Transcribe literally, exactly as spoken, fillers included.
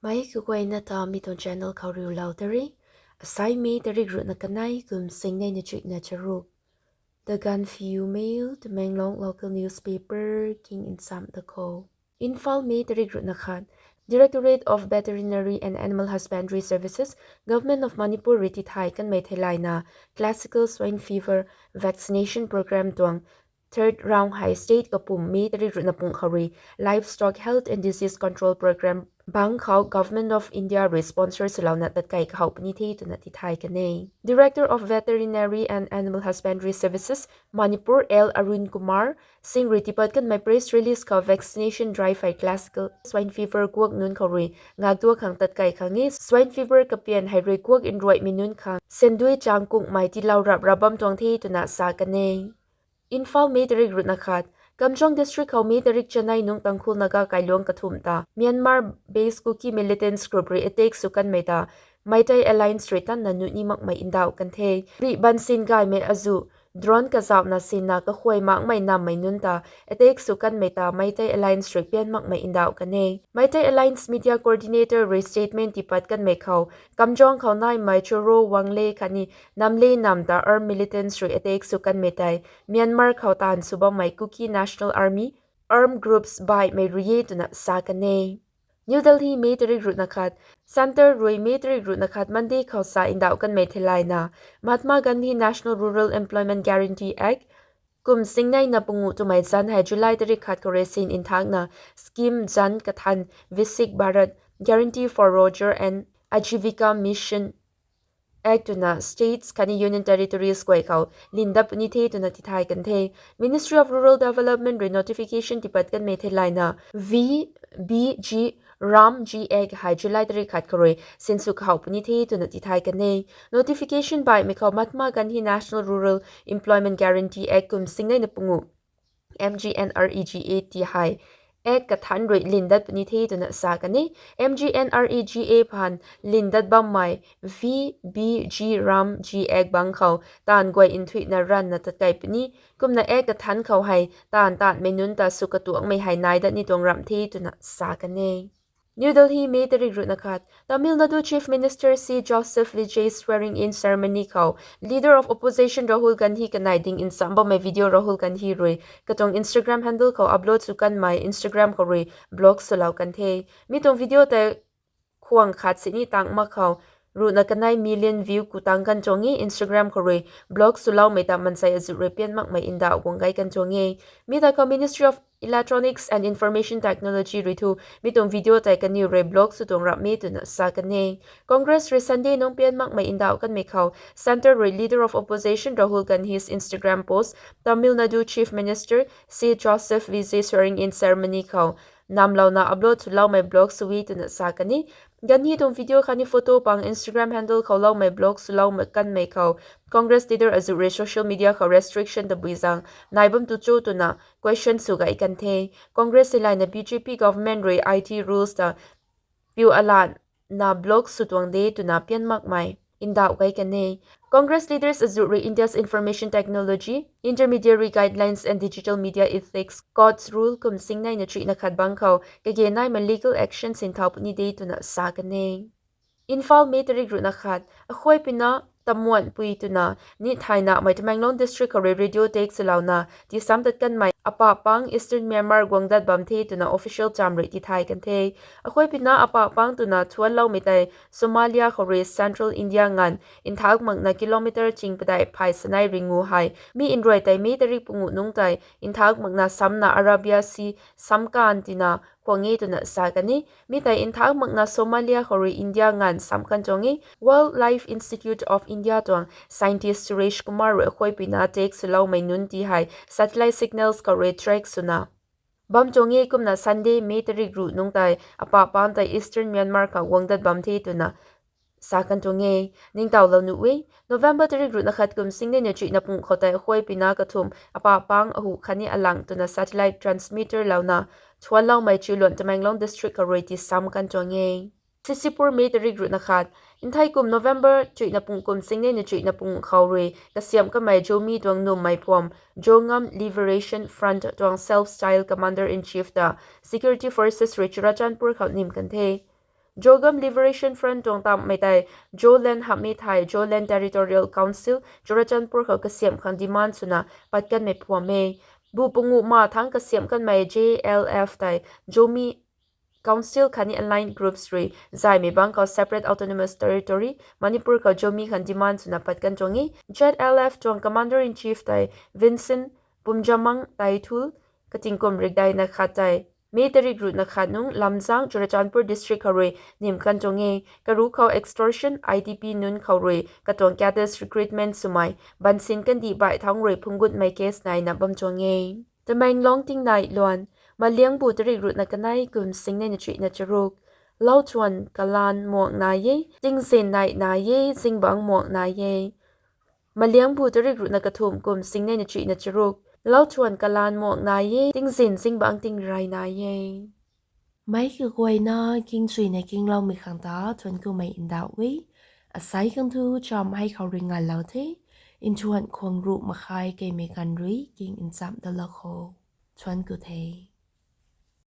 Mei kaguayna ta mi tuang channel khou riulou tari. Asai May tarik ruhna kanei kum singneina chuihna charuk. The Gaanphiu Mail, Tamenglong local newspaper king nsam da khou. Imphal, May tarik ruhna khat. Directorate of Veterinary and Animal Husbandry Services, Government of Manipur rui tithay kanmei theilayna classical swine fever vaccination program tuang third round hei state kapwm May tarik ruhna pung khou rui Livestock Health and Disease Control Program bang khou Government of India rui sponsor swlouna tatkai kahouh puni the twna tithay kan e. Director of Veterinary and Animal Husbandry Services, Manipur, L Arun Kumar Singh rui tipat kanmei press release khou vaccination drive hei classical swine fever guak nunc khou rui ngakduak khang tatkai khang e. Swine fever kapian hei rui guak nruaimei nunc khang sandui chang kungmei tiilou rap rap bam tuang the twna sa kan e. Imphal, May tarik ruhna khat. Kamjong District khou May tarik chanei nung Tangkhul Naga kailuang kathumh ta Myanmar based Kuki militants group rui attack sw kanmei ta Meitei Alliance rui tanna nuh ni makmei ndauh kan the. Rih bansin gaymei azuh drone kazauhna sinna kakhuay makmei nammei nunc ta attack sw kanmei ta Meitei Alliance rui pian makmei ndauh kan e. Meitei Alliance media coordinator rui statement tipat kanmei khou Kamjong khou naimei Choro, Wangle khatni Namle nam ta armed militants rui attack sw kanmei tei Myanmar khou taanv sw bammei Kuki National Army armed groups baihmei rui e twna sa kan e. New Delhi, May tarik ruhna khat. Centre rui May tarik ruhna khat Monday khou sa ndauh kanmei theilayna Mahatma Gandhi National Rural Employment Guarantee Act kum singneina panguh twmei zanc hei July tarik khat khou rui sin nthakna scheme zanc kathan Viksit Bharat, Guarantee for Rojgar and Ajivika Mission Act twna states khatni union territories guay khou lindat puni the twna tithay kan the. Ministry of Rural Development rui notification tipat kanmei theilayna V B G RAM G Act hei July tarik khat khou rui sinsw kahouh puni the twna tithay kan e. Notification baihmei khou Mahatma Gandhi National Rural Employment Guarantee Act kum singneina panguh M G N R E G A ti hei Act kathan rui lindat puni the twna sa kan e. M G N R E G A phaan lindat bammei V B G RAM G Act bang khou taanv guay nthuihna ranvna tatkai puni. Kumna Act kathan khou hei taanv taanmei nunc ta sw katuangmei hei nai dat ni tuang ramh the twna sa kan e. New Delhi, May tarik ruhna khat. Tamil Nadu Chief Minister C Joseph Vijay swearing-in ceremony khou Leader of Opposition Rahul Gandhi kanei ding nsam bammei video Rahul Gandhi rui katuang Instagram handle khou upload sw kanmei Instagram khou rui block swlou kan the. Mi tuang video tei khwang khat sini tang mak khou ruhna kanei million view ku tang kan tuang e. Instagram khou rui block swloumei ta mansei azuh rui pian makmei ndauh guang gay kan tuang e. Mi tei khou Ministry of Electronics and Information Technology rui thu mi tuang video tei kaniw rui block sw tuang ramh e twna sa kan e. Congress rui Sunday nung pian makmei ndauh kanmei khou Centre rui Leader of Opposition Rahul Gandhi's Instagram post Tamil Nadu Chief Minister C Joseph Vijay swearing-in ceremony khou namlouna upload swloumei block sw e twna sa kan e. Gandhi tuang video khatni photo pang Instagram handle khou loumei block swlou kanmei khou Congress leader azuh rui social media khou restriction tabui zaeng nai bam tu cho twna question sw gay kan the. Congress theilayna B J P government rui I T rules ta piu alatna block sw tuang de twna pian makmei ndauh gay kan e. Congress leaders azuh rui India's Information Technology, Intermediary Guidelines and Digital Media Ethics Codes Rule kum singneina chuihna khat bang khou kage naimei legal action sinthau puni de twna sa kan e. Imphal, May tarik ruhna khat. Akhuaypuina Tamuanpui twna ni thaynamei Tamenglong District khou rui radio attack swlouna tisam tat kanmei Apapang Eastern Myanmar guang dat bam the twna official cham rui tithay kan the. Akhuaypuina Apapang twna thuanloumei tei Somalia khou rui Central India nganv nthak makna kilometer ching padeih phay sanei ringu hei mi nruai tei May tarik panguh nungc tei nthak makna samna Arabia Sea samkan tina khwang e twna sa kan e. Mi tei nthak makna Somalia khou rui India nganv sam kan tuang e. Wildlife Institute of India tuang scientist Suresh Kumar rui akhuaypuina attack swloumei nunc ti hei satellite signals khou rui track swna bam tuang e. Kumna Sunday, May tarik ruh nungc tei Apapang tei Eastern Myanmar khou guang dat bam the twna sa kan tuang e. Ningtowlou nuh e. November tarik ruhna khat kum singneina chuihna pung khou tei akhuaypuina kathumh Apapang, Ahu khatni Alang twna satellite transmitter louna thuanloumei chiuluan Tamenglong District khou rui tisam kan tuang e. Sisipur, May tarik ruhna khat. Nthei kum November chuihna pung kum singneina chuihna pung khou rui kasiamh kamei Zomi tuang nummei phuam Zongam Liberation Front tuang self-style commander-in-chief ta security forces rui Churachandpur khou nim kan the. Zogam Liberation Front tuang tamhmei tei Zoland hamhmei thei Zoland Territorial Council Churachandpur khou kasiamh khang demand swna pat kanmei phuam e. Bu panguh ma thangc kasiamh kanmei J L F tei Zomi Council khatni allied groups rui zaymei bangc khou separate autonomous territory Manipur khou Zomi khang demand swna pat kan tuang e. Z L F tuang Commander in Chief tei Vincent Pumjamang Taithul katingkum rikdeina khat tei May tarik ruhna khat nungc Lamjang Churachandpur district khou rui nim kan tuang e. Karu khou extortion, I D P nunc khou rui katuang cadres recruitment swmei bansin kandih baih thangc rui phungc gutmei case naina bam tuang e. Tamenglong tingnai luan. Maliangbu tarik ruhna kanei kum singnei na chuihna charuk. Lauthuan kalan muang nai e, tingzin nai nai e, zingbangc muang nai e. Maliangbu tarik ruhna kathumh kum singnei na chuihna charuk. Lauthuan kalan muang nai e, tingzin zingbangc tingrey nai e. Meic kaguayna kingchuina kingloumei khang ta thuanc kumei ndauh e. Asei khang thu cham hei khou rui ngalou the. Nthuan khwang ruh makhai keimei ganv rui king nchamh dalou kho. Thuanc ku the.